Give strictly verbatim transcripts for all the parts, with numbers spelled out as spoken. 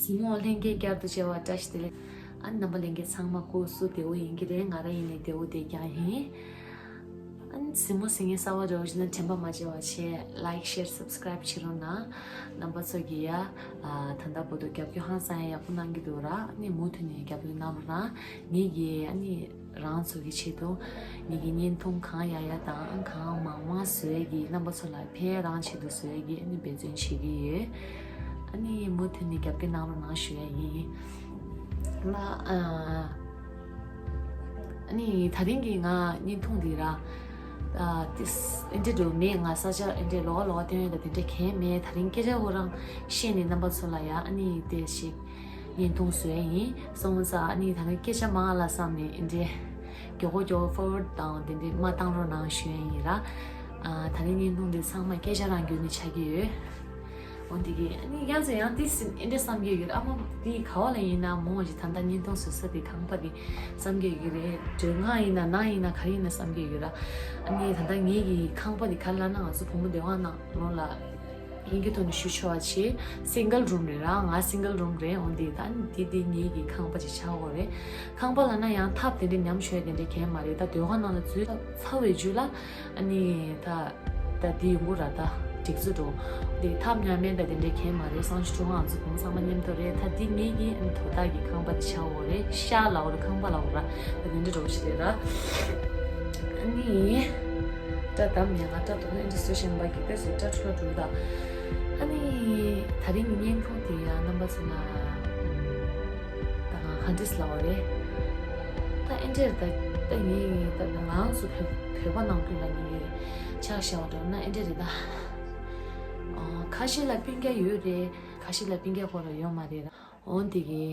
གཟིགས་མོ་ལྷན་རྒྱས་བསྐྱར་དུ་མཇལ་བར་བཀྲ་ཤིས་བདེ་ལེགས། ཨ་ནི་རྣམ་པ་ལྷན་རྒྱས་ཚང་མ་སྐུ་གཟུགས་བདེ་པོ་ཡིན་གྱི་རེད། ང་རང་ཡིན་ནའི་བདེ་པོ་བསྡད་ཀྱང་ཡིན། ཨ་ནི་གཟིགས་མོ་གཟིགས་མཁན་གསར་པ་འདྲ་བོ་ཞིག་ན་དྲན་པ་མ་བརྗེད་པ་བྱས། Like, Share, Subscribe བྱེད་རོགས་གནང་། རྣམ་པ་ཚོ་གིས་ཡ། ཨ། ད་ལྟ་བར་དུ་རྒྱབ་སྐྱོར་ཧང་སང་ཡག་པོ་གནང་གི་འདུག་ར། ཨ་ནི་མུ་མཐུད་ནས་རྒྱབ་སྐྱོར་གནང་རོགས་གནང་། ངེད་ཀྱིས་ཨ་ནི་རང་ཚོ་གི་ཆེད་དུ་ངེད་ཀྱི་བརྙན་ཐུང་གང་ཡག་ཡག་དང་གང་མང་མང་བཟོ་ཡས་ཀྱི། རྣམ་པ་ཚོ་ལ་ཕན་རང་ཆེད་དུ་བཟོ་ཡས་ཀྱི་ཨ་ནི་འབད་བརྩོན་བྱེད་ཀྱི་ཡོད། ཨ་ནི་མུ་མཐུད་ནས་རྒྱབ་སྐྱོར་གནང་རོགས་གནང་ཞུ་ཡ་ཡིན། ལ། ཨ། ཨ་ནི་ད་རིང་གི་ང་བརྙན་ཐུང་འདི་ར། ཨ། ཏིས་ཨེ་འདྲ་འགྲོ་མེད། ང་ས་ཆ་ཨེ་འདྲ་ལོགས་ལོགས་སྟོན་ཡ་ད་དེ་འདྲ་གང་མེད། ད་རིང་སྐད་ཆ་ཁོ་རང་བཤད་ནས་རྣམ་པ་ཚོ་ལ་ཡ་ཨ་ནི་དེ་ཞིག་བརྙན་ཐུང་བཟོ་ཡ་ཡིན་སོང་ཙང་། ཨ་ནི་ད་ནི་སྐད་ཆ་མང་ལ་བསམ་ནས་ཨེ་འདྲ་མགྱོགས་པོ་མགྱོགས་པོ་forward དང་དེ་འདྲ་མ་བཏང་རོགས་གནང་ཞུ་ཡ་ཡིན་ར། ཨ། ད་རིང་བརྙན་ཐུང་འདི་ཚང་མ་སྐད་ཆ་རང་བརྒྱུད་ནས་ཆགས་ཀྱི་ཡོད། འོ་འདི་གི་ཨ་ནི་ཡང་ཚེ་ཡང་ཏིས་ཨེ་འདྲ་བསམ་གྱི་ཡོད་རེད། ཨ་མ་འདི་ག་བ་ལ་ཡིན་ན་མོ་ཞིག་ད་ལྟ་བརྙན་ཐུང་བཟོ་ས་དེ་ཁང་པ་དེ་བསམ་གྱི་ཡོད་ཀྱི་རེད། མགྲོན་ཁང་ཡིན་ན་ནང་ཡིན་ན་ག་རེ་ཡིན་ན་བསམ་གྱི་ཡོད་ར། ཨ་ནི་ད་ལྟ་ངེད་ཀྱི་ཁང་པ་དེ་ག་རེ་ལབ་ན། ང་ཚོ་བུ་མོ་སྡོད་ཁང་ནང་ལོགས་ལ་ཡིན་གྱི་ཐོག་ནས་ཞུ་ཆོག་པ་བྱེད། Single room རེད་ར། ང་single room རེད། འོ་འདི་ད་ནི་འདི་འདི་ངེད་ཀྱི་ཁང་པ་ཅིག་ཆགས་ཡོད་རེད། ཁང་པ་ལབ་ན་ཡང་ཐབ་དེ་འདྲ་ཉམས་ཆོག་ཡ་དེ་འདྲ་གང་མ་རེད། ད་སྡོད་ཁང་ནང་ལ་འཛུལ་ཚར་བའི་རྗེས་ལ་ཨ་ནི་ད། ད་འདི་ཡོང་གི་ར། ད་སྒྲིག་འཛུགས་འགྲོ། འདི་ཐབ་ཉམས་མེད་ད་དེ་འདྲའི་གང་མ་རེད། སང་ཞོགས་ང་ཚོ་བུ་མོ་ཚང་མ་མཉམ་དུ་རེད། ད་འདི་ངེད་ཀྱི་ཨ་ནི་དོ་བདག་གི་ཁང་པ་འདི་ཆགས་ཡོད་རེད། ཤག་ལབ་དགོས་རེད། ཁང་པ་ལབ་དགོས་ར། ད་དེ་འདྲ་འགྲོ་ཞིག་རེད་ར། ཨ་ནི་སྐྲ་བསྡམས་ནས་ང་སྐྲ་དོག་ནས་འདི་བཟོས་བཞིན་པ་གི་དེ་བཟོས་སྐྲ་འཁྲུ་འགྲོ་ད། ཨ་ནི་ད་རིང་གི་བརྙན་ཐུང་དེ་ཡང་རྣམ་པ་ཚོ་ལ་ད་ང་ག་འདྲས་ལབ་དགོས་རེད། ད་ཨེ་འདྲས་ད་ད་ངས་ད་ང་ཚོ་བོད་བོད་པ་ནང་ཁུལ་ལ་ངས་ཆ་བཞག་པ་འདྲ་ན་ཨེ་འདྲས་རེད་ད། ཨ། ཁ་ཤས་ལ་སྤུན་ཀྱག་ཡོད་རེད། ཁ་ཤས་ལ་སྤུན་ཀྱག་ཁོ་རང་ཡོད་མ་རེད་ར། འོ་འདི་གི་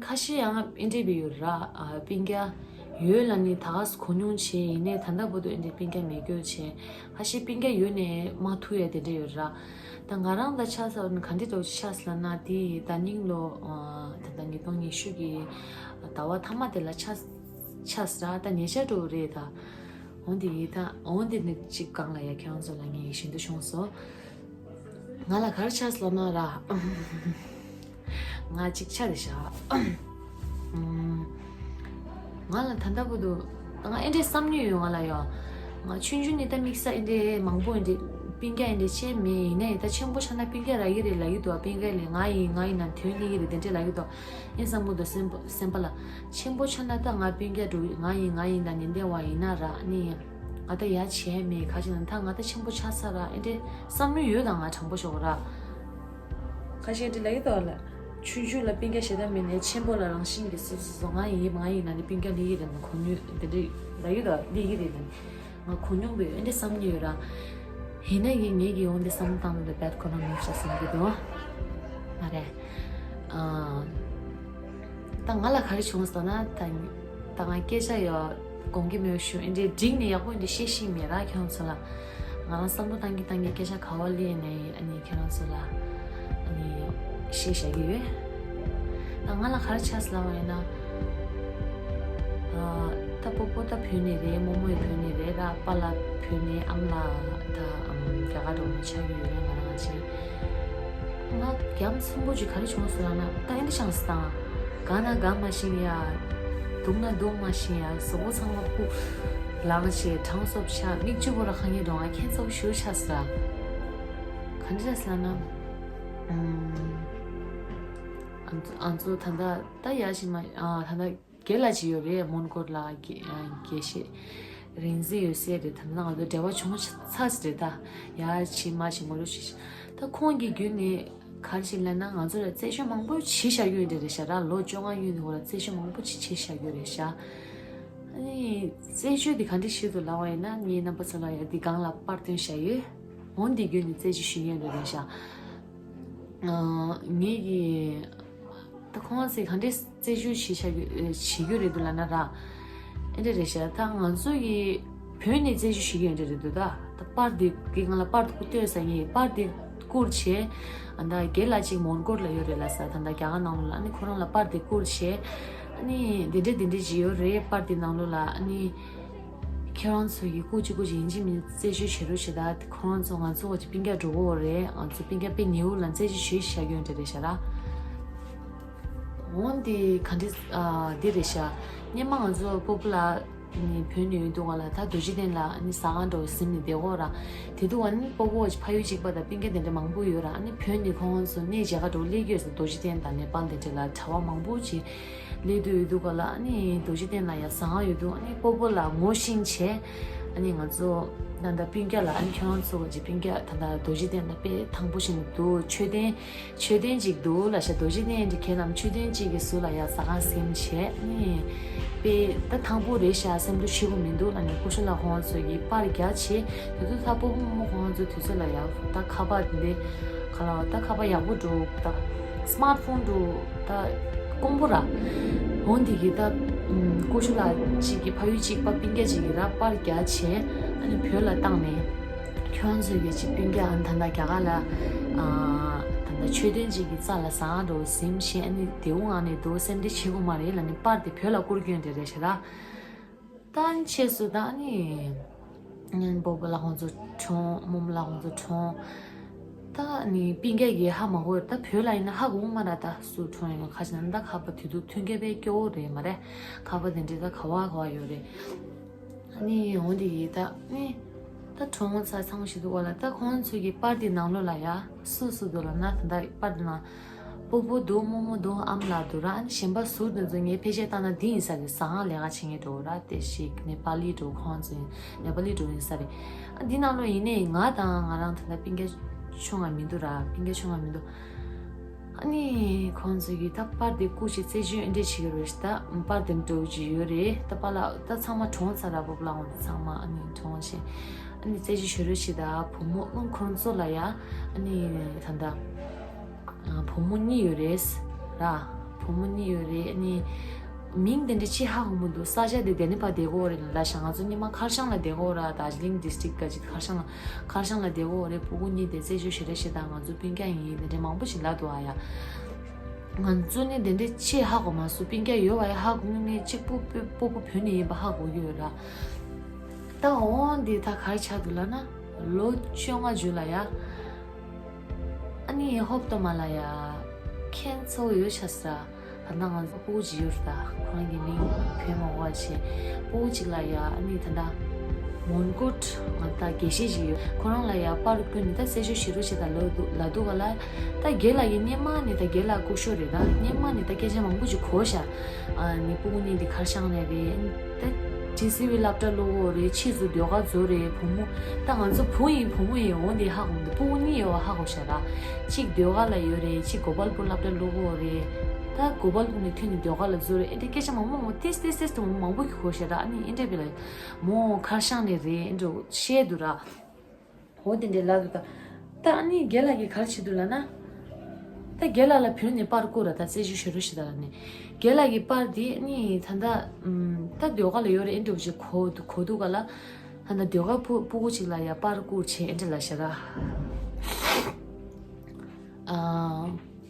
ཁ་ཤས་ཡང་ཨེ་འདྲས་བི་ཡོད་ར། ཨ། སྤུན་ཀྱག་ཡོད་ལབ་ནས་ད་ག་སེ་གོ་མྱོང་བྱས། ཡིན་ནའི་ད་ལྟ་བར་དུ་ཨེ་འདྲས་སྤུན་ཀྱག་མེད་རྒྱུ་བྱས། ཁ་ཤས་སྤུན་ཀྱག་ཡོད་ནའི་མ་ཐུག་ཡ་དེ་འདྲས་ཡོད་ར། ད་ང་རང་ད་ཆ་བཞག་ན་ག་འདྲས་འདྲ་བོ་ཆགས་ལབ་ན། དེ་ད་སྙིང་ལོ། ཨ། ད་ལྟ་ཉིས་སྟོང་ཉི་ཤུ་གི་ཟླ་བ་མཐའ་མ་དེ་ལ་ཆགས་ཆགས་ར། ད་ཉེ་ཆར་འདྲ་བོ་རེད་ད། འོ་འདི་ཡིན་ད། འོ་འདི་ནི་གཅིག་སྒང་ལ་ཡ་ཁྱེད་རང་ཚོ་ལ་ངས་ཞུ་འདོད་བྱུང་སོང་། ང་ལ་ག་རེ་ཆགས་ལབ་ན་ར། ང་གཅིག་ཆ་རེ་བཞག་ང་ལ་ད་ལྟ་བར་དུ་ང་ཨེ་འདྲས་བསམ་མྱོང་ཡོད། ང་ལ་ཡ། ང་ཆུང་ཆུང་ནས་ད་དམིགས་བསལ་ཨེ་འདྲས་མང་པོ་ཨེ་འདྲས་སྤུན་ཀྱག་ཨེ་འདྲས་བྱས་མེད། ཡིན་ནའི་ད་ཆེན་པོ་ཆགས་ན་སྤུན་ཀྱག་རག་གི་རེད་ལབ་ཀྱི་འདུག་སྤུན་ཀྱག་ལས་ང་ཡིན་ང་ཡིན་ན་དོན་སླེབས་ཀྱི་རེད་དེ་འདྲས་ལབ་ཀྱི་འདུག་ཨེ་བསམ་གྱི་འདུག་སེམས་པ་སེམས་པ་ལ། ཆེན་པོ་ཆགས་ན་ད་ང་སྤུན་ཀྱག་འགྲོ་ང་ཡིན་ང་ཡིན་ད་ནན་ཏན་བ་ཡིན་ན་ར། ཨ་ནི་ང་ད་ཡ་བྱས་མེད། ཁ་ཅིག་ན་ད་ང་ད་ཆེན་པོ་ཆགས་ས་ར། ཨེ་འདྲས་བསམ་མྱོང་ཡོད་ད། ང་དྲང་པོ་ཤོད་ར། ཁ་ཤས་འདི་ལབ་ཀྱི་འདུག་ལ། ཆུང་ཆུང་ལ་སྤུན་ཀྱག་ཞེ་དྲག་མེད་ནའི་ཆེན་པོ་ལ་རང་བཞིན་གྱིས་སོ་སོ་སོ་ང་ཡིན་ང་ཡིན་ན་ནི་སྤུན་ཀྱག་སླེབས་ཀྱི་རེད། ང་གོ་མྱོང་དེ་འདྲས་ལབ་ཀྱི་འདུག་སླེབས་ཀྱི་རེད་ལབ། ང་གོ་མྱོང་བས་ཨེ་འདྲས་བསམ་གྱི་ཡོད་ར། ཡིན་ན་ཡིན་ངེད་ཀྱིས་འོང་དེ་བསམ་བློ་བཏང་ན་འདི་bad karma མེད་ཤག་བསམ་གྱི་འདུག་མ་རེད། ཨ། ད་ང་ལ་ག་རེ་བྱུང་སོང་ན། ད་ད་ང་སྐད་ཆ་ཡོད་དགོངས་ཀྱི་མེད་ཞུ། ཨེ་འདྲས་འགྲིག་ནས་ཡག་པོ་ཨེ་འདྲས་བཤད་ཤེས་མེད་ར། ཁྱེད་རང་ཚོ་ལ་ང་རང་བསམ་བློ་བཏང་གི་བཏང་གི་སྐད་ཆ་ག་བ་སླེབས་ནའི་ཨ་ནི་ཁྱེད་རང་ཚོ་ལ་ཨ་ནི་བཤད་བཞག་གི་ཡོད། ད་ང་ལ་ག་རེ་ཆགས་ལབ་པ་ཡིན་ན། ཨ། ད་སྤོ་སྤོ་ད་བོད་ནས་རེད། རྨོ་མོ་ཡང་བོད་ནས་རེད་ར། པཱ་ལགས་བོད་ནས། ཨ་མ་ལགས་ད་ཨམ་རྒྱ་གར་འགྲོ་མི་ཆགས་ཀྱི་ཡོད་རེད། ང་རང་ང་ཅིག་ང་རྒྱ་མཚན་པོ་ཅིག་ག་རེ་བྱུང་སོང་ལབ་ན། ད་ཨེ་འདྲ་ཆགས་སོང་། དགའ་ན་དགའ་མ་ཤེས་ཡ། སྡུག་ན་སྡུག་མ་ཤེས་ཡ། གཟུགས་པོ་ཚང་མ་སྤུ་ལངས་བྱས་གྲང་སོབ་ཆགས། མིག་ཆུ་བོ་ར་ཁ་ངན་འགྲོ། ང་ཁྱད་མཚར་ཞེ་པོ་ཆགས་སོང་། ག་འདྲ་ཆགས་སོང་ལབ་ན། ཨམ། ཨ་ཚོ་ཨ་ཚོ་ད་ལྟ་ད་ཡ་ཞིག་མ། ཨ། ད་ལྟ་རྒན་ལགས་ཅིག་ཡོད་རེད། མོན་གྷོ་ལ་དགེ་དགེ་བཤེས་རིག་འཛིན་ཡོད་ས་རེད། ད་ལྟ་ང་ཚོ་འབྲེལ་བ་བྱུང་ཚར་ཟིན་རེད་ད། ཡ་ཕྱི་མ་ཞིག་ངོ་སྤྲོད་བྱེད་ཤིག་ད་ཁོང་གི་བརྒྱུད་ནས་ག་རེ་ཞིག་ལབ་ན། ང་ཚོ་ལ་རྩད་གཅོད་མང་པོ་བྱས་བཞག་རྒྱུ་ཡོད་རེད་ཤག་ར། ལོ་བཅོ་ལྔ་གཡུན་ནས་ཁོ་ལ་རྩད་གཅོད་མང་པོ་ཅིག་བྱས་བཞག་རྒྱུ་རེད་ཤག་ཨ་ནི་རྩད་གཅོད་འདི་ག་འདྲ་ཞིག་ཏུ་ལབ་པ་ཡིན་ན། ངས་རྣམ་པ་ཚོ་ལ་ཡ་འདི་སྒང་ལ་པར་བཏོན་བཞག་ཡོད། འོ་འདི་བརྒྱུད་ནས་རྩད་གཅོད་ཞུ་མཁན་རེད་ཤག་ཨ། ངེད་ཀྱིས་ད་ཁོང་ཚོས་ག་འདྲས་རྩད་གཅོད་བྱེད་བྱ་རྒྱུ་བྱེད་རྒྱུ་རེད་འདུག་ལབ་ན་ར། ཨེ་འདྲ་རེད་ཤག་ད་ང་ཚོ་གིས་བོད་ནས་རྩད་གཅོད་བྱེད་ཀྱི་ཡོད་འདྲ་རེད་འདུག་ད་ད་པར་དེ་གི་ང་ལ་པར་དེ་བསྐུར་སྟོན་ཟེར་ངེས། པར་དེ་བསྐུར་བྱས། ཨ། ད་རྒན་ལགས་གཅིག་མོན་གྷོ་ལ་ཡོད་རེད་ལབ་ས། ད་ད་རྒྱ་གར་ནང་ལོགས་ལ། ཨ་ནི་ཁོ་རང་ལ་པར་དེ་བསྐུར་བྱས། ཨ་ནི་འདི་འདྲས་འདི་འདྲས་ཅིག་ཡོད་རེད། པར་དེ་ནང་ལོགས་ལ། ཨ་ནི་ཁྱེད་རང་ཚོ་གིས་སྐུ་མཁྱེན་སྐུ་མཁྱེན་ཡིན་གཅིག་མིན་གཅིག་རྩད་གཅོད་བྱེད་རོགས་བྱེད་ད། ཁོ་རང་ཚོ་ང་ཚོ་བ་ཅིག་སྤུན་ཀྱག་འགྲོ་གི་ཡོད་རེད། ང་ཚོ་སྤུན་ཀྱག་དཔེ་ཉེ་པོ་ལ་རྩད་གཅོད་བྱེད་བྱ་རྒྱུ་འདྲ་རེད་ཤག་ར། འོན་ཏེ་ག་འདྲི་ཨ་འདི་རེད་ཤག་སྔོན་མ་ང་ཚོ་སྤོ་བོ་ལགས་ནི་བོད་ནས་ཡོད་དུས་སྒང་ལ་ད་རྡོ་རྗེ་གདན་ལ་ནི་ཟ་ཁང་འདྲ་བོ་ཟིན་ནས་བསྡད་ཀྱི་ཡོད་ར། དེ་དུས་ཨ་ནི་སྤོ་བོ་ཕ་ཡུལ་གཅིག་པ་དང་སྤུན་ཀྱག་དེ་འདྲ་མང་པོ་ཡོད་ར། ཨ་ནི་བོད་ནས་ཁོང་ཚོ་གནས་མཇལ་ཁ་འདྲ་བོ་སླེབས་ཀྱི་ཡོད་ས། རྡོ་རྗེ་གདན་དང་ནེ་པཱལ་དེ་འདྲ་ལ་གྲྭ་པ་མང་པོ་ཅིག་སླེབས་དུས་ཡོད་དུས་སྒང་ལ་ཨ་ནི་རྡོ་རྗེ་གདན་ལ་ཡ་ཟ་ཁང་ཡོད་དུས་ཨ་ནི་སྤོ་བོ་ལགས་ངོ་ཤེས་བྱས། ཨ་ནི་ང་ཚོ་ད་ལྟ་སྤུན་ཀྱག་ལ་ཨ་ནི་ཁྱོད་རང་ཚོ་གི་སྤུན་ཀྱག་ད་ལྟ་རྡོ་རྗེ་གདན་ལ་དཔེ་ཐང་པོ་ཞིག་འདུག་མཆོད་རྟེན། མཆོད་རྟེན་ཅིག་འདུག་ལབ་ཤག་རྡོ་རྗེ་གདན་འདི་ཁྱེད་རྣམས་མཆོད་རྟེན་གཅིག་གི་ཟུར་ལ་ཡ་ཟ་ཁང་ཟིན་བྱས་ནས་དཔེ་ད་ཐང་པོ་རེད་ཤག་སེམས་ཁྲལ་བྱེད་དགོས་མི་འདུག་ལབ་ནས་ཀུ་ཤུ་ལགས་ཁོང་ཚོ་གིས་པར་རྒྱག་བྱས། དེ་དུས་ད་སྤོ་བོ་རྨོ་མོ་ཁོང་ཚོ་དུས་ཚོད་ལ་ཡ་ད་ཁ་པར་འདི་ག་ལ་བ་ད་ཁ་པར་ཡག་པོ་འདུག་ད་སི་མཱར་ཕོན་འདུག་ད་དཀོན་པོ་ར། འོན་ཏེ་གི་ད་ཀུ་ཤུ་ལགས་གཅིག་གི་ཕ་ཡུལ་གཅིག་པ་སྤུན་ཀྱག་གཅིག་གིས་ར་པར་རྒྱག་བྱས་ཨ་ནི་བོད་ལ་བཏང་ནས། ཁྱོད་ཚོས་ཀྱི་ཅིག་སྤུན་ཀྱག་ཨ་ནི་ད་ལྟ་རྒྱ་གར་ལ་ཨ་ད་ལྟ་མཆོད་རྟེན་ཅིག་གི་རྩ་ལ་ཟ་ཁང་འདྲ་བོ་ཟིན་བྱས་ཨ་ནི་བདེ་པོའི་ངང་ནས་འདུག་སེམས་ཁྲལ་བྱེད་དགོས་མ་རེད་ལབ་ནས་པར་དེ་བོད་ལ་བསྐུར་རྒྱུ་དེ་རེད་ཤག་ར། ད་ཕྱིས་སུ་ད་ཨ་ནི་སྤོ་བོ་ལགས་ཁོང་ཚོ་གྲོངས། རྨོ་མོ་ལགས་ཁོང་ཚོ་གྲོངས། ད་ཨ་ནི་སྤུན་ཀྱག་གིས་ཧ་མ་གོ་བས། ད་བོད་ལ་ཡིན་ན་ཧ་གོ་གི་མ་རེད། ད་སུ་གྲོངས་ཡོད་ན། ཁ་ཅིག་ན་ད་ཁ་པར་དེ་དུས་མཐུན་རྐྱེན་དཔེ་སྐྱོ་བོ་རེད་མ་རེད། ཁ་པར་དེ་འདྲའི་ད་ག་བ་ག་བ་ཡོད་རེད། ཨ་ནི་འོན་ཏེ་གི་ད་ནི་ད་གྲོངས་ཚར་ཚང་མ་ཞིག་འདུག་ག་ལ། ད་ཁོང་ཚོས་ཀྱི་པར་དེ་ནང་ལོགས་ལ་ཡ་སུ་སུ་འདུག་ལབ་ན་ད་ལྟ་པར་དེ་ནང་སྤོ་བོ་འདུག་རྨོ་མོ་འདུག་ཨ་མ་ལགས་འདུག་ར། ཨ་ནི་གཞན་པ་ཟུར་དེ་ཚོ་ངས་ཕལ་ཆེར་བལྟས་ན་འདི་ཡིན་ས་རེད། ཟ་ཁང་ལས་ཀ་བྱེད་མཁན་འདྲ་བོ་ར། དེ་ཞིག་ནེ་པ་ལི་འདྲ་བོ། ཁོང་ཚོ་ནེ་པ་ལི་འདྲ་བོ་ཡིན་ས་རེད། ཨ་འདི་ནང་ལོགས་ཡིན་ནའི་ང་དང་ང་རང་ད་ལྟ་སྤུན་ཀྱག་ཆུང་ང་མི་འདུག་ར། སྤུན་ཀྱག་ཆུང་ང་མི་འདུག་ཨ་ནི་ཁོང་ཚོ་གིས་ད་པར་དེ་བསྐུར་བྱས་རྩད་གཅོད་ཨེ་འདྲས་བྱེད་ཀྱི་རེད་ཤག་ད་པར་དེ་འདྲ་བོ་ཅིག་ཡོད་རེད། ད་པཱ་ལགས་ད་ཚང་མ་གྲོངས་ཚར་ར། སྤོ་བོ་ལགས་ཁོང་ཚོ་ཚང་མ་ཨ་ནི་གྲོངས་བྱས། ཨ་ནི་རྩད་གཅོད་བྱེད་རོགས་བྱེད་ད། བུ་མོ་ཨང་ཁོང་ཚོ་ལ་ཡ་ཨ་ནི་ད་ལྟ་ཨ་བུ་མོ་གཉིས་ཡོད་རེད་ར། བུ་མོ་གཉིས་ཡོད་རེད། ཨ་ནི་མིང་དེ་འདྲ་ཅིག་ཧ་གོ་མི་འདུག་ས་ཆ་དེ་དེ་ནས་ཕར་བསྡད་ཀྱི་ཡོད་རེད་ལབ་ཤག་ང་ཚོ་སྔོན་མ་ཁར་ཤང་ལ་བསྡད་ཀྱི་ཡོད་ར། དར་ཇི་ལིང་ཌི་སི་ཊིག་ག་ཅིག་ཁར་ཤང་ལ། ཁར་ཤང་ལ་བསྡད་ཀྱི་ཡོད་རེད། སྤུ་གུ་གཉིས་དེ་རྩད་གཅོད་བྱེད་རེ་བྱེད་དང་། ང་ཚོ་སྤུན་ཀྱག་ཡིན་དེ་འདྲ་མང་པོ་ཞིག་ལབ་འདུག་ཨ་ཡ། ང་ཚོ་ནི་དེ་འདྲ་ཅིག་ཧ་གོ་མ་སོང་། སྤུན་ཀྱག་ཡོད་པ་ཡ་ཧ་གོ་མི་མེད་གཅིག་པུ་སྤོ་སྤོ་བོ་བོད་ནས་ཡིན་པ་ཧ་གོ་གི་ཡོད་ར། ད་འོན་ཏེ་ད་ག་རེ་ཆགས་འདུག་ལབ་ན་ལོ་བཅོ་ལྔ་མཇུག་ལ་ཡ། ཨ་ནི་ཧོབ་ཏེ་མར་ལ་ཡ་ཁྱེད་ཚོ་ཡོད་ཤག་ས། ད་ལྟ་ང་ཚོ་སྤུ་གུ་ཅིག་ཡོད་རེད། ད་ཁོ་རང་གི་མིང་བོས་མ་གོ་བ་བྱས། སྤུ་གུ་ཅིག་ལ་ཡ་ཨ་ནི་ད་ལྟ་མོན་གྷོ་ང་ད་དགེ་བཤེས་ཅིག་ཡོད། ཁོ་རང་ལ་ཡ་པར་བསྐུར་ནས་ད་རྩད་གཅོད་བྱེད་རོགས་བྱེད་ད་ལབ་འདུག་ལབ་འདུག་ག་ལ། ད་རྒན་ལགས་ཀྱིས་སྔོན་མ་ནས་ད་རྒན་ལགས་སྐུ་ཞབས་རེད། ད་སྔོན་མ་ནས་ད་སྐད་ཆ་མང་པོ་ཅིག་གོ་ཤག་ཨ་ནི་སྤུ་གུ་གཉིས་འདི་ཁར་ཤང་ནས་རེད། ད་ཊི་སི་ཝི་སློབ་གྲྭ་སློབ་ཀྱི་ཡོད་རེད། ཕྱིས་སུ་ཟློས་གར་འཛུལ་རེད། བུ་མོ་ད་ང་ཚོ་བུ་ཡིན་བུ་མོ་ཡིན་འོ་འདི་ཧ་གོ་མི་འདུག་སྤུ་གུ་གཉིས་ཡོད་པ་ཧ་གོ་ཤག་ར། གཅིག་ཟློས་གར་ལ་ཡོད་རེད། གཅིག་གོ་པལ་པུར་སློབ་གྲྭ་སློབ་ཀྱི་ཡོད་རེད། ད་གོ་པལ་པུར་ནས་ཐོན་ནས་ཟློས་གར་ལ་འཛུལ་རེད། ཨེ་འདྲ་སྐད་ཆ་མང་པོ་མང་པོ་ཏིས་ཏིས་ཏིས་དུ་མང་པོ་གི་གོ་ཤག་ར། ཨ་ནི་ཨེ་འདྲ་བི་ལ་མོ་ཁར་ཤང་ནས་རེད་ཨེ་འདྲ་བཤད་འདུག་ར། འོ་དེ་འདྲའི་ལབ་འདུག་ད། ད་ཨ་ནི་རྒན་ལགས་ཀྱིས་ག་རེ་བྱེད་འདུག་ལབ་ན། ད་རྒན་ལགས་ལ་བོད་ནས་པར་བསྐུར་ར། ད་རྩད་གཅོད་བྱེད་རོགས་བྱེད་ད་ལབ་ནས། རྒན་ལགས་ཀྱི་པར་དེ་ཨ་ནི་ད་ལྟ་ཨམ་ད་ཟློས་གར་ལ་ཡོད་རེད་ཨེ་འདྲ་བོ་ཅིག་གོ་འདུག་གོ་འདུག་ག་ལ། ད་ལྟ་ཟློས་གར་ཕྲུ་ཕྲུ་གུ་ཅིག་ལ་ཡ་པར་བསྐུར་བྱས་ཨེ་འདྲ་ལབ་ཤག་ར། ཨ་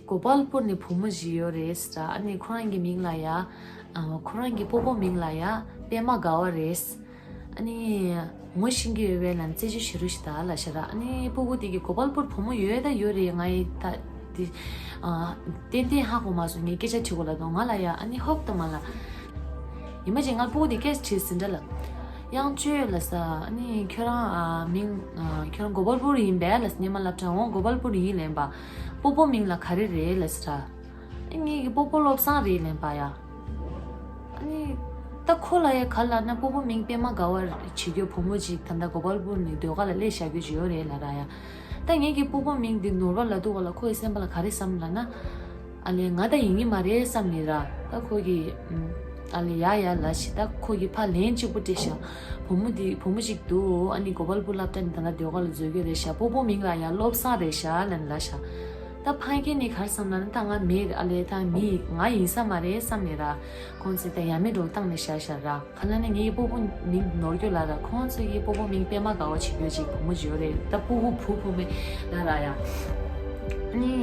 གོ་པལ་པུར་ནས་བུ་མོ་ཞིག་ཡོད་རེད་ཟེར། ཨ་ནི་ཁོ་རང་གི་མིང་ལ་ཡ་ཨ་ཁོ་རང་གི་སྤོ་བོ་མིང་ལ་ཡ་པད་མ་དགའ་བ་རེད། ཨ་ནི་ངོ་ཤེས་ཀྱི་ཡོད་པས་ལབ་ནས་རྩད་གཅོད་བྱེད་རོགས་ཞུ་ད་ལབ་ཤག་ར། ཨ་ནི་སྤུ་གུ་དེ་གིས་གོ་པལ་པུར་བུ་མོ་ཡོད་ད་ཡོད་རེད། ང་ཡི་ད་དེ་ཨ་ཏན་ཏན་ཧ་གོ་མ་སོང་། ངས་སྐད་ཆ་དྲི་དགོས་ལབ་དུས་ང་ལ་ཡ་ཨ་ནི་ཧོབ་ཏེ་མར་ལ་ཉི་མ་གཅིག་ང་སྤུ་གུ་དེ་སྐད་ཆ་དྲིས་ཟིན་འདྲ་ལ། དབྱངས་ཅོས་ལབ་ས། ཨ་ནི་ཁྱོད་རང་ཨ་མིང་ཨ་ཁྱོད་རང་གོ་པལ་པུར་ཡིན་པས་ལབ་ས། སྔོན་མ་སློབ་གྲྭ་འོང་གོ་པལ་པུར་ཡིན་ལབ་པ། སྤོ་བོ་མིང་ལ་ག་རེ་རེད་ལབ་ས་ར། ངེད་ཀྱི་སྤོ་བོ་བློ་བཟང་རེད་ལབ་པ་ཡ། ཨ་ནི། ད་ཁོ་ལ་ཡ་ག་ལབ་ན་སྤོ་བོ་མིང་པད་མ་དགའ་བ་བྱེད་རྒྱུ་བུ་མོ་ཅིག་ད་ལྟ་གོ་པལ་པུར་ནས་ཟློས་གར་ལ་སླེབས་བཞག་རྒྱུ་ཅིག་ཡོད་རེད་ལབ་ར་ཡ། ད་ངེད་ཀྱི་སྤོ་བོ་མིང་འདི་ནོར་བ་ལབ་འདུག་ག་ལ། ཁོ་ཡི་སེམས་པ་ལ་ག་རེ་བསམ་ལབ་ན། ཨ་ལས་ང་ད་ཡིན་གྱི་མ་རེད་བསམ་ནས་ར། ད་ཁོ་གིས་ཨ་ལས་ཡ་ཡ་ལབ་ཤག་ད་ཁོ་གིས་ཕར་ལན་གཅིག་པོ་སྤྲད་ཤག་བུ་མོ་འདི་བུ་མོ་ཅིག་འདུག་ཨ་ནི་གོ་པལ་པུར་སློབ་གྲྭ་ནས་ད་ལྟ་ཟློས་གར་ལ་འཛུལ་གྱི་རེད་ཤག་སྤོ་བོ་མིང་ལ་ཡ་བློ་བཟང་རེད་ཤག་ལབ་ནས་ལབ་ཤག་ད་ཕ་གི་ནི་ག་རེ་བསམ་ལབ་ན། ད་ང་མེད་ཨ་ལས་ད་མི་ང་ཡིན་ས་མ་རེད་བསམ་ནས་ར། ཁོང་ཚོས་ད་ཡ་མེད་འདྲ་བོ་བཏང་ནས་བཞག་བཞག་ར། ག་ལབ་ན་ངའི་སྤོ་བོ་མིང་ནོར་རྒྱུ་ལབ་ར། ཁོང་ཚོ་གི་སྤོ་བོ་མིང་པད་མ་དགའ་བ་བྱེད་རྒྱུ་ཅིག་བུ་མོ་ཅིག་ཡོད་རེད། ད་སྤུ་གུ་བུ་བུ་མོ་ལབ་ར་ཡ། ཨ་ནི།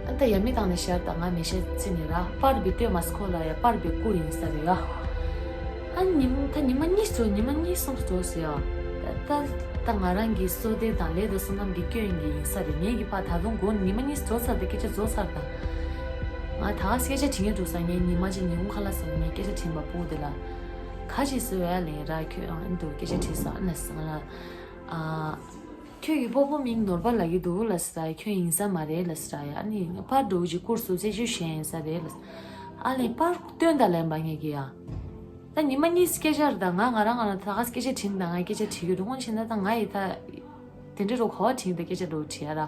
ཨ་ད་ཡ་མེད་བཏང་ནས་བཞག་ད་ང་མེད་ཤག་བརྩིས་ནས་ར། པར་བི་སྟོན་མ་སོང་ཁོ་ལ་ཡ། པར་བི་བསྐུར་ཡིན་ས་རེད་ཡ། ཨ་ཉི་མ་ད་ཉི་མ་གཉིས་སོང་། ཉི་མ་གཉིས་གསུམ་འགྲོ་སོང་ཡ། ད་ད་ད་ང་རང་གི་བསོད་བདེ་དང་ལས་དང་བསོད་ནམས་ཀྱི་སྐྱོན་གྱིས་ཡིན་ས་རེད། ངེད་ཀྱི་ཕ་ད་དུང་དགོང་ཉི་མ་གཉིས་འགྲོ་ཚར་ད་སྐད་ཆ་རྫོགས་ཚར་ད། ང་ད་སྐད་ཆ་དྲི་ངེས་འགྲོ་ས་ངས་ཉི་མ་གཅིག་ཉིན་གུང་ཁ་ལག་ཟ་ངས་སྐད་ཆ་དྲིས་པ་སྤུ་གུ་དེ་ལ། ག་ཅིག་ཟེར་བས་ལན་ར་ཁྱོད་ཨ་ནི་དུ་སྐད་ཆ་དྲིས་ས་ཨ་ནི་ཟེར་ང་ལ། ཨ། ཁྱོད་ཀྱི་སྤོ་བོ་མིང་ནོར་བ་ལབ་ཀྱི་འདུག་ལ་ཟེར་ཡ། ཁྱོད་ཡིན་ས་མ་རེད་ལ་ཟེར་ཡ། ཨ་ནི་པར་འགྲོ་གི་ཀུར་སུ་རྩད་གཅོད་བྱས་ཡིན་ས་རེད་ལ་ཟེར། ཨ་ལས་པར་སྟོན་ད་ལན་པ་ངས་ཀྱི་ཡ། ད་ཉི་མ་གཉིས་སྐད་ཆ་རེད་ད། ང་ང་རང་ང་རང་ད་ག་སྐད་ཆ་དྲིས་ད་ང་སྐད་ཆ་དྲི་གི་འདུག་འོན་ཆེན་ད་ད་ང་ཡི་ད། དེ་འདྲ་རོ་གོ་བ་དྲིས་ད་སྐད་ཆ་འགྲོ་དྲི་ཡ་ར།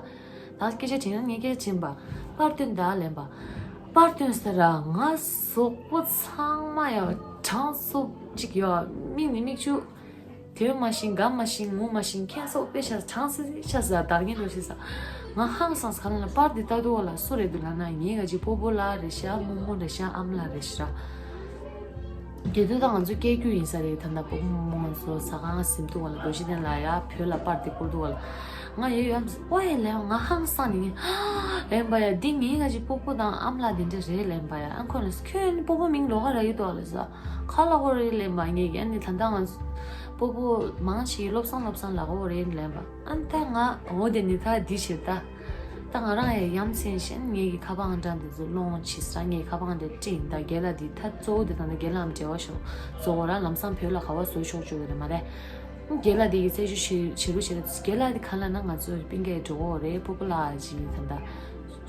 ད་སྐད་ཆ་དྲིས་ན་ངས་སྐད་ཆ་དྲིས་པ། པར་སྟོན་ད་ལན་པ། པར་སྟོན་ས་ར་ང་གཟུགས་པོ་ཚང་མ་ཡ་གྲང་སོབ་ཅིག་ཡ། མིག་ནི་མིག་ཆུ། དོན་མ་ཤེས་དགའ་མ་ཤེས་ངུ་མ་ཤེས་ཁྱེད་སོགས་དཔེ་ཤ་གྲང་སི་སི་ཤ་ཟ་དར་ངན་འགྲོ་ཤེས་ས། ང་ཧང་སངས་ག་ལ་ན་པར་འདི་ལྟ་དུ་བ་ལ་སུ་རེད་འདུག་ལ་ན་ངའི་ག་ཅི་སྤོ་བོ་ལ་རེ་ཤ་རྨོ་མོ་རེ་ཤ་ཨམ་ལ་རེ་ཤ། དེ་དུས་ད་ང་ཚོ་སྐད་རྒྱུ་ཡིན་ས་རེད། ད་ལྟ་སྤོ་བོ་རྨོ་མོ་ང་ཚོ་ཟ་ཁང་ཟིན་འདུག་བ་ལ་རྡོ་རྗེ་གདན་ལ་ཡ་བོད་ལ་པར་འདི་བསྐུར་འདུག་བ་ལ། ང་ཡོད་ཡོད་ཨོ་ཡ་ལེ་ང་ཧང་སངས་ནི་ངས་ཨེམ་པ་ཡ་འདི་ངའི་ག་ཅི་སྤོ་བོ་དང་ཨམ་ལ་འདི་འདྲ་རེད་ལེན་པ་ཡ། ཨ་ཁོ་ལ་ཁྱོད་ནི་སྤོ་བོ་མིང་ལོགས་ཀ་ར་ཡོད་དོ་ལ་ཟ། ཁ་ལ་ཧོ་རེད་ལེན་པ་ངས་ཀྱི་ཨ་ནི་ད་ལྟ་ང་ཚོ་སྤོ་བོ་མང་ཞིག་བློ་བཟང་བློ་བཟང་ལ་ཧོ་རེད་ལེན་པ། ཨ་ནི་ད་ང་འོ་དེ་ནི་ད་འདི་བྱེད་ད། ད་ང་རང་ཡང་ཡ་མཚན་བཞིན་ངེད་ཀྱི་ཁ་པར་ཨང་གྲངས་འདི་ཚོ་སློང་ཆི་ས་ངེད་ཁ་པར་ཨང་འདི་སྤྲིངས་ད་རྒན་ལགས་འདི་ད་གཙོ་བོ་འདི་དང་ད་རྒན་ལགས་འབྲེལ་བ་ཤོག་གཙོ་བོ་ར་ལམ་སང་བོད་ལ་ག་བ་བཟོ་ཆོག་ཆོག་གི་རེད་མ་རེད། རྒན་ལགས་འདི་གི་རྩད་གཅོད་བྱེད་བྱེད་རུ་བྱེད་རྒན་ལགས་འདི་ག་ལ་ན་ང་ཚོ་སྤུན་ཀྱག་འགྲོ་གོ་རེད་སྤོ་བོ་ལགས་ཅི་ད་ད་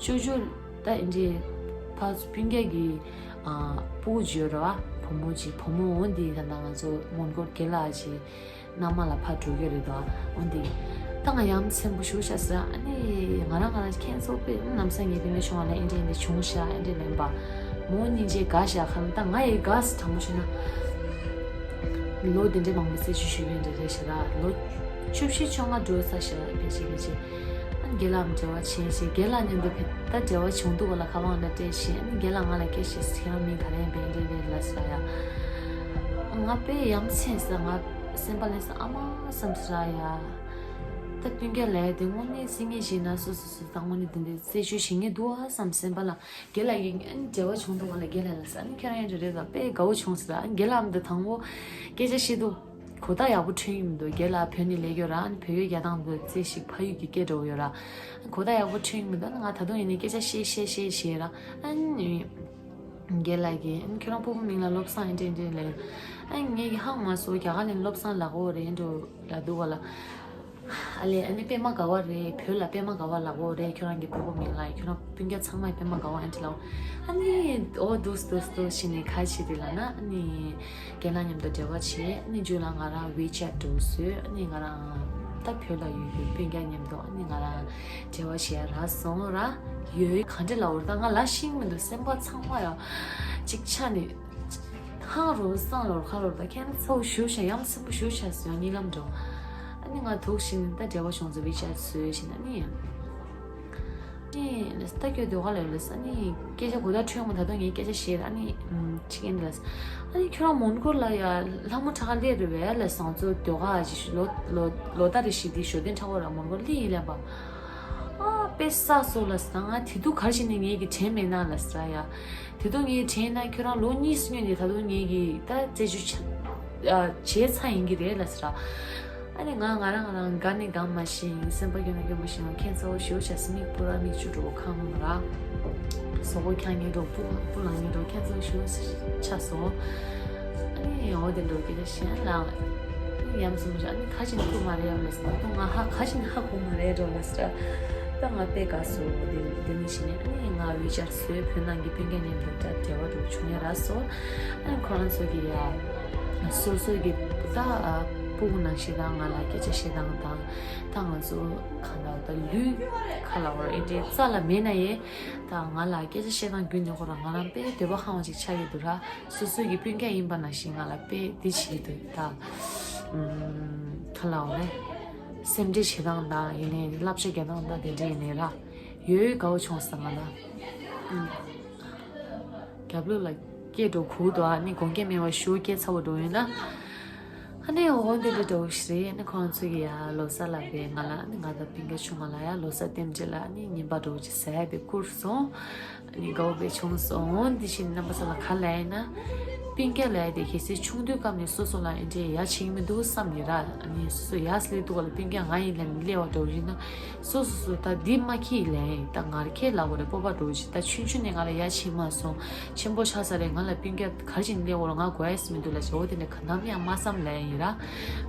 ཅོ་ཅོ་ད་ཨིན་འདྲེ་ཕ་སྤུན་ཀྱག་གི་ཨ་སྤུ་གུ་ཅིག་ཡོད་རེད་བ་བུ་མོ་ཅིག་བུ་མོ་འོ་འདི་ད་ད་ང་ཚོ་མོན་གྷོ་རྒན་ལགས་ཅི། མནའ་མ་ལ་ཕར་འགྲོ་གི་རེད་དོ། འོན་ཏེ། ད་ང་ཡ་མཚན་པོ་ཞུ་ཤ་ཟེར་ཨ་ནི་ང་རང་ང་རང་ཁྱེད་ཚོ་དཔེ་ནམ་སང་ངའི་སྤུན་ཀྱག་ཆུང་བ་ལ་ཨེ་འདྲ་ཨེ་འདྲ་བྱུང་ཤ་ཨེ་འདྲ་ལེན་པ། མོ་སྙིང་རྗེ་དགའ་ཤ་ཁ་ལ་ད་ང་ཡི་དགའ་སི་དྲང་པོ་ཞུ་ན། ལོ་དེ་འདྲའི་མང་པོ་རྩད་གཅོད་ཞུ་ཡོད་འདྲ་རེད་ཤ་ར་ལོ། བཅུ་བཞི་བཅོ་ལྔ་འགྲོ་ས་ཤ་ར་ཕལ་ཆེར་ཕལ་ཆེར། ཨ་ནི་རྒན་ལགས་འབྲེལ་བ་བྱས་ཤེ་རྒན་ལགས་མཉམ་དུ་ཕེ་ད་འབྲེལ་བ་བྱུང་འདུག་བ་ལ་ཁ་པར་འདྲ་སྤྲད་ཤེ་ཨ་ནི་རྒན་ལགས་ང་ལ་སྐད་ཆ་ཁྱེད་རང་མིང་ག་རེ་ཡིན་པས་འདྲ་འདྲ་ལ་ཟེར་ཡ། ང་དཔེ་ཡ་མཚན་ཟེར་ང་སེམས་པ་ལས་ཟེར་ཨ་མ་བསམ་ཟེར་ཡ། ད་སྤུན་ཀྱག་ལས་དེ་དངོས་གནས་སེང་གེ་ཞིག་ན་སོ་སོ་སོ་ད་དངོས་གནས་དེ་འདྲའི་རྩད་གཅོད་བྱེད་ངེས་འདུག་ཨ་བསམ་སེམས་པ་ལ་རྒན་ལགས་ཡིན་ཨ་ནི་འབྲེལ་བ་བྱུང་འདུག་བ་ལ་རྒན་ལགས་ལ་ཟེར་ཨ་ནི་ཁྱེད་རང་ཡང་འདྲ་རེད་ཟེར་དཔེ་དགའ་བོ་བྱུང་ཟེར་ཨ་ནི་རྒན་ལགས་འདི་དང་བོ་སྐད་ཆ་བཤད་འདུག་གོ་བརྡ་ཡག་པོ་འཕྲོད་ཀྱི་མི་འདུག་རྒན་ལགས་བོད་ནས་སླེབས་ཡོད་ར་ཨ་ནི་བོད་ཡིག་རྒྱག་སྟངས་འདི་རྩེ་ཞིག་ཕ་ཡུལ་གྱི་སྐད་འདྲ་བོ་ཡོད་ར་གོ་བརྡ་ཡག་པོ་འཕྲོད་ཀྱི་མི་འདུག་ཨ་ནི་ང་ད་དུང་ཡིན་ནའི་སྐད་ཆ་བཤད་བཤད་བཤད་བཤད་ར་ཨ་ནི། རྒན་ལགས་ཀྱིས་ཨ་ནི་ཁྱོད་རང་སྤོ་བོ་མིང་ལ་བློ་བཟང་ཨེ་འདྲ་ཨེ་འདྲ་ལབ། ཨ་ནི་ངས་ཀྱི་ཧང་མ་སོ་རྒྱ་གར་ལ་བློ་བཟང་ལབ་དགོས་རེད་འགྲོ་ལབ་འདུག་བ་ལ། ཨ་ལས་ཨ་ནི་པད་མ་དགའ་བ་རེད་བོད་ལ་པད་མ་དགའ་བ་ལབ་དགོས་རེད་ཁྱོད་རང་གི་སྤོ་བོ་མིང་ལ་ཁྱོད་རང་སྤུན་ཀྱག་ཚང་མས་པད་མ་དགའ་བ་ཨེ་འདྲ་ལབ། ཨ་ནི་ཨོ་འདུག་འདུག་འདུག་བྱས་ནས་ཁ་ཕྱེ་དེ་ལབ་ན་ཨ་ནི་རྒན་ལགས་མཉམ་དུ་འབྲེལ་བ་བྱས་ཨ་ནི་མཇུག་ལ་ང་རང་ཝི་ཆེ་ཊི་འགྲོ་བཟོས་ཨ་ནི་ང་རང་ད་བོད་ལ་ཡོད་ཡོད་སྤུན་ཀྱག་མཉམ་དུ་ཨ་ནི་ང་རང་འབྲེལ་བ་བྱས་རག་སོང་ར་ཡོད་ག་འདྲ་ལབ་འོ་ད་ང་ལབ་ཤེས་མི་འདུག་སེམས་པ་ཚང་མ་ཡང་གཅིག་ཆ་ནས། ཧང་རོ་སང་ལོར་ཁ་ལོར་ད་ཁྱེད་ཚོ་ཞུ་ཤ་ཡམ་སེམས་པོ་ཞུ་ཤ་ཟོས་གཉིད་ལམ་འགྲོ། ཨ་ནི་ང་དུག་ཤིང་ད་འབྲེལ་བ་བྱུང་ཚོ་བི་ཆ་ཟོས་ཤིང་ཨ་ནི། ཨ་ནི་ལས་ད་ཁྱོད་ཟློས་གར་ལས་ལས་ཨ་ནི་སྐད་ཆ་གོ་ད་ཁྲོས་མོ་ད་དུང་ངས་སྐད་ཆ་བཤད་ཨ་ནི་ཅི་ཡིན་ལས། ཨ་ནི་ཁྱོད་རང་མོན་གྷོ་ལ་ཡ་ལྷ་མོ་ཁྲ་ཁ་ལས་རེ་བས་ལས་སང་ཚོ་ཟློས་གར་ཞིག་ལོ་ལོ་ལོ་ད་རེ་ཞིག་དེ་ཞོ་སྟོན་ཁྲ་བོ་ར་མོན་གྷོ་ལི་ཡིན་ལས་པ། ཨ་དཔེ་ས་སོ་ལ་ས་ང་དེ་དུས་གར་ཞིག་ནས་ངེད་ཀྱི་དྲན་མེད་ན་ལ་ས་ཡ། དེ་དུས་ངའི་དྲན་ན་ཁྱོད་རང་ལོ་གཉིས་སུ་སྔོན་ནས་ད་དུང་ངེད་ཀྱི་ད་རྩད་གཅོད་བྱ་བྱས་ཚར་ཡིན་གྱི་རེད་ལ་ཟེར། ཨ་ནི་ང་ང་རང་ང་རང་དགའ་ནི་དགའ་མ་ཤེས་སེམས་པ་སྐྱོ་ན་སྐྱོ་མ་ཤེས་ང་ཁྱེད་ཚོ་ཞུ་བྱ་སི་མིག་སྤུ་ར་མིག་ཆུ་འགྲོ་ཁང་ར། གཟུགས་པོ་འཁྱག་ངེས་འགྲོ་སྤུ་སྤུ་ལངས་ངེས་འགྲོ་ཁྱེད་ཚོ་ཞུ་ཆ་སོང་། ཨ་ནི་འོ་དེ་འགྲོ་སྐད་ཆ་བཤད་ལ། ཡམ་སུམ་ཅག་ནི་ཁ་ཅིག་ནི་ཁུག་མ་རེད་ཡམ་ལ་སི་ད་དུང་ང་ཧ་ཁ་ཅིག་ནི་ཧ་གོ་མ་རེད་འགྲོ་ལ་སི་ད། ད་ང་དཔེ་དགའ་སོ་དེ་དེ་ནི་ཞིག་ནི་ཨ་ནི་ང་ཝི་ཆར་བཟོས་བོད་ནང་གི་སྤུན་ཀྱག་མཉམ་དུ་ད་འབྲེལ་བ་འགྲོ་བྱུང་ཡ་ར་སོ། ཨ་ནི་ཁོ་རང་ཚོ་གི་ཡ་སོ་སོ་གི་ད་སྤུ་གུ་ནང་བཞིན་ད་ང་ལ་སྐད་ཆ་བཤད་སྟངས་དང་ད་ང་ཚོ་གང་ལྟར་ད་ལུས་ཁ་ལ་བར་ཨེ་འདྲའི་རྩ་ལ་མེད་ན་ཡེ་ད་ང་ལ་སྐད་ཆ་བཤད་སྟངས་བརྒྱུད་ནས་ཁོ་རང་ང་རང་དཔེ་འདོད་པ་ཧང་བ་ཅིག་ཆགས་ཡོད་འདུག་ར། སོ་སོ་གི་སྤུན་ཀྱག་ཡིན་པ་ནང་བཞིན་ང་ལ་དཔེ་འདི་བྱེད་འདུག་ད། ཨུམ། ག་ལ་འོ་རེད། སེམས་ཁྲལ་བྱེད་སྟངས་དང་ཡིན་ནའི་བསླབ་བྱ་རྒྱག་སྟངས་དང་དེ་འདྲ་ཡིན་ནའི་ར། ཡོད་ཡོད་དགའ་བོ་བྱུང་སོང་ང་ལ། ཨུམ། རྒྱབ་ལོགས་ལ་སྐད་འགྲོ་གུ་དོ་ཨ་ནི་དགོངས་སྐད་མེད་པ་ཞུ་སྐད་ཚ་བོ་འགྲོ་ཡོད་ན། ཨ་ནི་འོ་འདི་འདྲ་འགྲོ་ཞིག་རེད་ཨ་ནི་ཁོང་ཚོ་གི་ཡ་ལོ་གསར་ལ་བས་ང་ལ་ཨ་ནི་ང་དང་སྤུན་ཀྱག་ཆུང་ང་ལ་ཡ་ལོ་གསར་རྟེན་འབྲེལ་ལ་ཨ་ནི་རྔན་པ་འགྲོ་ཅིག་ཟས་དེ་བསྐུར་སོང་། ནི་དགའ་བོ་བས་བྱུང་སོང་འདི་བཞིན་རྣམ་པ་ཚོ་ལ་ག་ལ་ཡིན་ན། སྤུན་ཀྱག་ལབ་ཡ་དེ་གལ་སྲིད་ཆུང་དུས་སྐབས་ནས་སོ་སོ་ལ་ཨེ་འདྲའི་ཡ་བྱེད་ཀྱི་མི་འདུག་བསམ་ནས་ར། ཨ་ནི་སོ་སོ་ཡ་སླེབས་འདུག་ག་ལ། སྤུན་ཀྱག་ང་ཡིན་ལབ་ནས་སླེབས་པ་འདྲ་བོ་ཡིན་ན། སོ་སོ་སོ་ད་འདི་མ་ཁྱེད་ལབ་ཡིན། ད་ང་ར་ཁྱེད་ལབ་དགོས་རེད། སྤོབས་པ་འདྲ་བོ་ཞིག་ད་ཆུང་ཆུང་ནས་ང་ལ་ཡ་བྱེད་མ་སོང་། ཆེན་པོ་ཆགས་ས་རེད། ང་ལ་སྤུན་ཀྱག་ག་རེ་བྱས་ནས་སླེབས་དགོས་རེད། ང་དགོས་ཡ་ཞིག་མི་འདུག་ལབ་བྱས། འོ་དེ་འདྲ་ག་ནམ་ཡང་མ་བསམ་ལབ་ཡ་ཡིན་ར།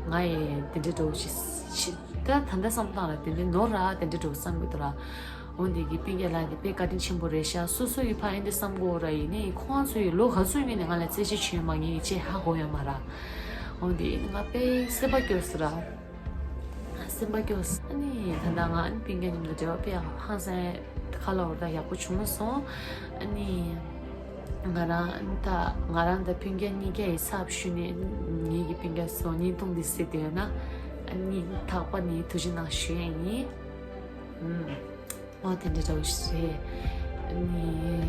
ང་ཡི་དེ་འདྲ་འདྲ་བོ་ཞིག་ད་ད་ལྟ་བསམ་སྟངས་ལ་དེ་འདྲ་ནོར་ར། དེ་འདྲ་འདྲ་བོ་བསམ་གི་འདུག་ར། འོ་འདི་གི་སྤུན་ཀྱག་ལགས་འདི་དཔེ་བཀའ་དྲིན་ཆེན་པོ་རེད་ཤག་སོ་སོ་ཡི་ཕ་ཡིན་འདི་བསམ་དགོས་ར་ཡིན་ནའི་ཁོང་ཚོ་ཡི་ལོ་ག་ཚོད་ཡིན་ནའི་ང་ལ་རྩེད་གཅོད་བྱས་ཡོད་མ་ངས་ཅེས་ཧ་གོ་ཡོད་མ་ར། འོ་འདི་ང་དཔེ་སེམས་པ་སྐྱོ་སི་ར། སེམས་པ་སྐྱོ་སི། ཨ་ནི་ད་ལྟ་ང་ཨ་ནི་སྤུན་ཀྱག་མཉམ་དུ་འབྲེལ་བ་དཔེ་ཧང་སང་ཁ་ལ་འོར་ད་ཡག་པོ་བྱུང་མ་སོང་། ཨ་ནི་ང་རང་ད་ང་རང་ད་སྤུན་ཀྱག་གཉིས་ཀ་ཡི་ཚབ་ཞུས་ནས་ངེད་ཀྱི་སྤུན་ཀྱག་ཚོ་བརྙན་ཐུང་འདི་གཟིགས་བསྡད་ཡོད་ན་ཨ་ནི་སྙིང་ཐག་པ་ནས་ཐུགས་རྗེ་གནང་ཞུ་ཡ་ཡིན། ཨུམ། ཨོ་དེ་འདྲ་འདྲ་བོ་ཞིག་རེད། ཨ་ནི།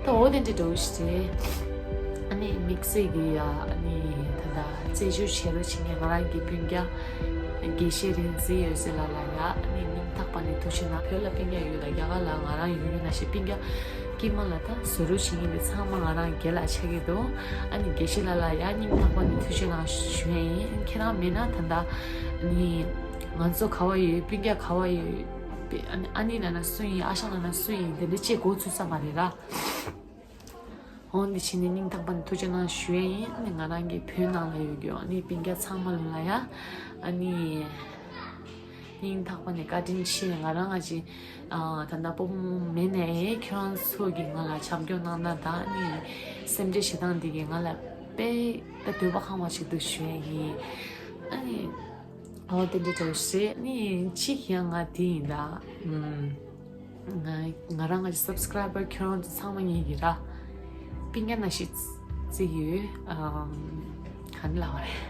ད་འོ་དེ་འདྲ་འདྲ་བོ་ཞིག་རེད། ཨ་ནི་དམིགས་བསལ་གྱི་ཡ་ཨ་ནི་ད་ལྟ་རྩད་གཅོད་བྱེད་རོགས་བྱེད་མཁན་ང་རང་གི་སྤུན་ཀྱག་དགེ་བཤེས་རིག་འཛིན་འོད་ཟེར་ལགས་ལ་ཡ་ཨ་ནི་སྙིང་ཐག་པ་ནས་ཐུགས་རྗེ་གནང་། བོད་ལ་སྤུན་ཀྱག་ཡོད་ལ་རྒྱ་གར་ལ་ང་རང་ཡོད་ཡོད་ན་ཞེས་སྤུན་ཀྱག་དཀྱུས་མ་ལ་ད་བཟོ་རོགས་བྱེད་མཁན་དེ་ཚང་མ་ང་རང་སྒེར་ལ་ཆགས་ཀྱི་འདུག་ཨ་ནི་དགེ་བཤེས་ལགས་ལ་ཡ་སྙིང་ཐག་པ་ནས་ཐུགས་རྗེ་གནང་ཞུ་ཡ་ཡིན། ཁྱེད་རང་མེད་ན་ད་ལྟ་ཨ་ནི། ང་ཚོ་ག་བ་ཡོད། སྤུན་ཀྱག་ག་བ་ཡོད། པེ་ཨ་ནི་ཨ་ནི་ལབ་ན་སུ་ཡིན། ཨ་ཞང་ལབ་ན་སུ་ཡིན། དེ་འདྲ་ཅེས་གོ་ཚུད་ས་མ་རེད་ར། འོ་འདི་བྱས་ནས་སྙིང་ཐག་པ་ནས་ཐུགས་རྗེ་གནང་ཞུ་ཡ་ཡིན། ཨ་ནི་ང་རང་གི་བོད་ནང་ལ་ཡོད་རྒྱུ་ཨ་ནི་སྤུན་ཀྱག་ཚང་མ་ལ་ཡ་ཨ་ནི་སྙིང་ཐག་པ་ནས་བཀའ་དྲིན་ཆེ། ང་རང་ང་ཅི་ཨ་ད་ལྟ་སྤོ་བོ་མོ་མེད་ནའི་ཁྱོད་རང་ཚོ་གིས་ང་ལ་བྱམས་སྐྱོང་གནང་ན་ད་ཨ་ནི་སེམས་ཁྲལ་བྱེད་སྟངས་འདི་གིས་ང་ལ་དཔེ་ད་འདོད་པ་ཁེངས་པ་ཞིག་འདུག་ཞུ་ཡ་ཡིན། ཨ་ནི། ཨོ་དེ་འདྲ་འདྲ་བོ་ཞིག་རེད། ནི་གཅིག་ཡང་ང་དེ་ཡིན་ད། ཨུམ། ང་ང་རང་ང་ཅི་སབ་སི་ཀ་རའི་བར་ཁྱོད་རང་ཚོ་ཚང་མ་ངེད་ཀྱི་ར། སྤུན་ཀྱག་ནང་བཞིན་བརྩི་གི་ཡོད། ཨམ། ག་འདྲ་ལབ་པ་རེད།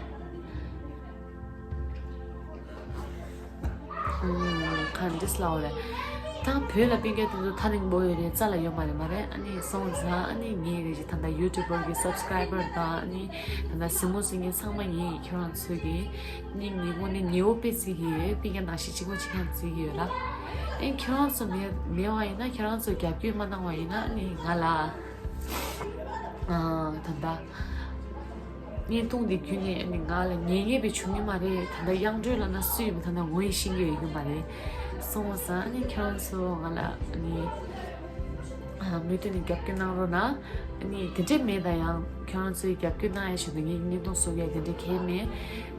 ཨུམ། ག་འདྲ་ལབ་པ་རེད། ད་བོད་ལ་སྤུན་ཀྱག་དེ་ཚོ་ཐག་རིང་པོ་ཡོད་རེད། རྩ་ལ་ཡོད་མ་རེད་མ་རེད། ཨ་ནི་སོང་ཙང་ཨ་ནི་ངའི་རེད་ཅིག་ད་ལྟ་ཡུ་ཊུབ་པར་གྱི་སབ་སི་ཀ་རའི་བར་དང་ཨ་ནི་ད་ལྟ་གཟིགས་མོ་གཟིགས་མཁན་ཚང་མ་ངའི་ཁྱོད་རང་ཚོ་གི་སྙིང་ནས་དངོས་གནས་ཉེ་བོ་དཔེ་བརྩི་གི་ཡོད། སྤུན་ཀྱག་ནང་བཞིན་གཅིག་པ་གཅིག་རྐྱང་བརྩི་གི་ཡོད་ལ། ཨེ་ཁྱོད་རང་ཚོ་མེད་མེད་པ་ཡིན་ན་ཁྱོད་རང་ཚོ་རྒྱབ་སྐྱོར་མ་གནང་བ་ཡིན་ན་ཨ་ནི་ང་ལ་ཨ་ད་ལྟ་བརྙན་ཐུང་འདི་བརྒྱུད་ནས་ཨ་ནི་ང་ལ་ཉན་མཁན་དཔེ་བྱུང་གི་མ་རེད། ད་ལྟ་དབྱངས་སྒྲོན་ལབ་ན་སུ་ཡིན་མིན་ད་ལྟ་ངོ་ཡི་ཤེས་ཀྱི་ཡོད་ཀྱི་མ་རེད། སོང་བ་སང་ཨ་ནི་ཁྱོད་རང་ཚོ་ང་ལ་ཨ་ནི་ཨ་མུ་མཐུད་ནས་རྒྱབ་སྐྱོར་གནང་རོགས་གནང་། ཨ་ནི་དེ་འདྲས་མེད་ད་ཡང་ཁྱོད་རང་ཚོའི་རྒྱབ་སྐྱོར་གནང་ཡ་ཞིག་འདུག་ངས་བརྙན་ཐུང་བཟོ་ཡ་དེ་འདྲས་གལ་མེད།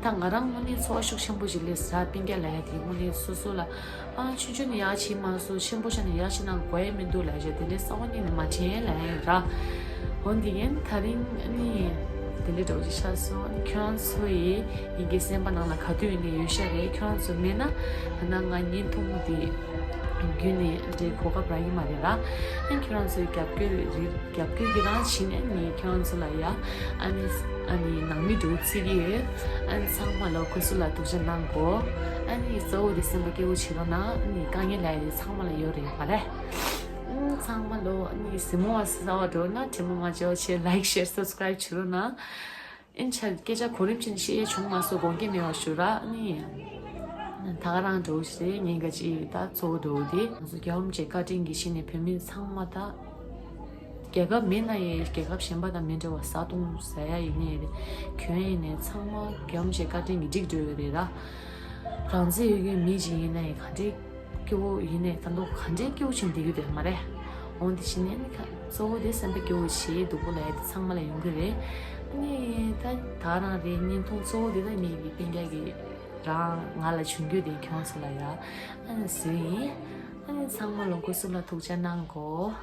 ད་ང་རང་དངོས་གནས་ཚོར་བ་ཤུགས་ཆེན་པོ་ཞིག་སླེབས་ས། སྤུན་ཀྱག་ལབ་ཡ་དེ་དངོས་གནས་སོ་སོ་ལ་ཨ་ཆུང་ཆུང་ནས་ཡག་བྱེད་མ་སོང་། ཆེན་པོ་ཆགས་ནས་ཡག་བྱེད་གནང་དགོས་ཡ་མི་འདུག་ལབ་ཡ་ཞིག་དེ་འདྲས་རྩ་བ་ཉིད་ནས་མ་དྲན་ལབ་ཡ་ཡིན་ར། འོ་འདི་ཡིན་ད་རིང་ཨ་ནི་དེ་འདྲས་འདྲ་བོ་ཞིག་ཆགས་སོང་། ཨ་ནི་ཁྱོད་རང་ཚོ་ཡི་ཡིན་གྱི་སེམས་པ་ནང་ལ་ག་དུས་ཡིན་ནའི་ཡོད་ཤག་རེད། ཁྱོད་རང་ཚོ་མེད་ན་ད་ནང་ང་བརྙན་ཐུང་དེ་བརྒྱུད་ནས་འདྲའི་གོ་སྐབས་རག་གི་མ་རེད་ར། ཨ་ནི་ཁྱོད་རང་ཚོའི་རྒྱབ་སྐྱོར་རེད། རྒྱབ་སྐྱོར་གྱི་རང་བྱིན་ནས་ངས་ཁྱོད་རང་ཚོ་ལ་ཡ་ཨ་ནི་ཨ་ནི་ནང་མི་འདྲ་བོ་བརྩི་གི་ཡོད། ཨ་ནི་ཚང་མ་ལོ་སྐུ་གཟུགས་ལ་ཐུགས་རྗེ་གནང་གོ། ཨ་ནི་གཙོ་བོ་དེ་སེམས་པ་སྐྱིད་པོ་བྱེད་རོགས་གནང་། ཨ་ནི་དཀའ་ངལ་ལ་ཡ་དེ་ཚང་མ་ལ་ཡོད་རེད་མ་རེད། ཨ་ནི་ཚང་མ་ལོ་ཨ་ནི་གཟིགས་མོ་བ་གསར་པ་འགྲོ་ན་དྲི་མ་མ་བརྗེད་པ་བྱེད། ལའིཀ་ཤེར་སབ་སི་ཀ་རའིབ་བྱེད་རོགས་གནང་། ཨིན་ཆ་སྐད་ཆ་གོ་རིམ་ཅན་བཤད་ཡས་བྱུང་མ་སོང་། དགོངས་འགལ་མེད་པ་ཞུ་ར། ཨ་ནི་ད་ག་རང་འགྲོ་ཞེས་ཉེན་ཁ་ཅིག་ད་གཙོ་བོ་འགྲོ་དེ་ང་ཚོ་རྒྱལ་བ་རིན་པོ་ཆེའི་བཀའ་དྲིན་གྱིས་གཞི་ནས་བོད་མི་ཚང་མ་ད་རྒྱལ་ཁབ་མེད་ན་ཡང་རྒྱལ་ཁབ་གཞན་པ་དང་མི་འདྲ་བ་བཟའ་བཏུང་ཟ་ཡ་ཡིན་ནའི་རེད། གྱོན་ཡིན་ནའི་ཚང་མ་རྒྱལ་བ་རིན་པོ་ཆེའི་བཀའ་དྲིན་གྱིས་འགྲིག་འགྲོ་ཡོད་རེད་ར། རང་བཙན་ཡོད་མཁན་མི་ཅིག་ཡིན་ནའི་ག་འདྲའི་སྐྱོ་བོ་ཡིན་ནའི་ད་དུང་ག་འདྲའི་སྐྱོ་བོ་ཅིག་བསྡད་ཀྱི་འདུག་མ་རེད། འོ་འདི་བྱས་ནས་ནི་ཁ་གཙོ་བོ་དེ་སེམས་པ་སྐྱིད་པོ་བྱེད་སྡུག་པོ་ལབ་ཡ་དེ་ཚང་མ་ལ་ཡོང་གི་རེད། ཨ་ནི་ད་ད་རང་རེད། བརྙན་ཐུང་གཙོ་བོ་དེ་ད་ངེད་ཀྱི་སྤུན་ཀྱག་གི་རང་ང་ལ་བྱུང་རྒྱུ་དེ་ཁྱོད་ཚོ་ལ་ཡ་ཨ་ནི་བཟོས་ཡིན། ཨ་ནི་ཚང་མ་ལོ་སྐུ་གཟུགས་ལ་ཐུགས་རྗེ་གནང་གོ།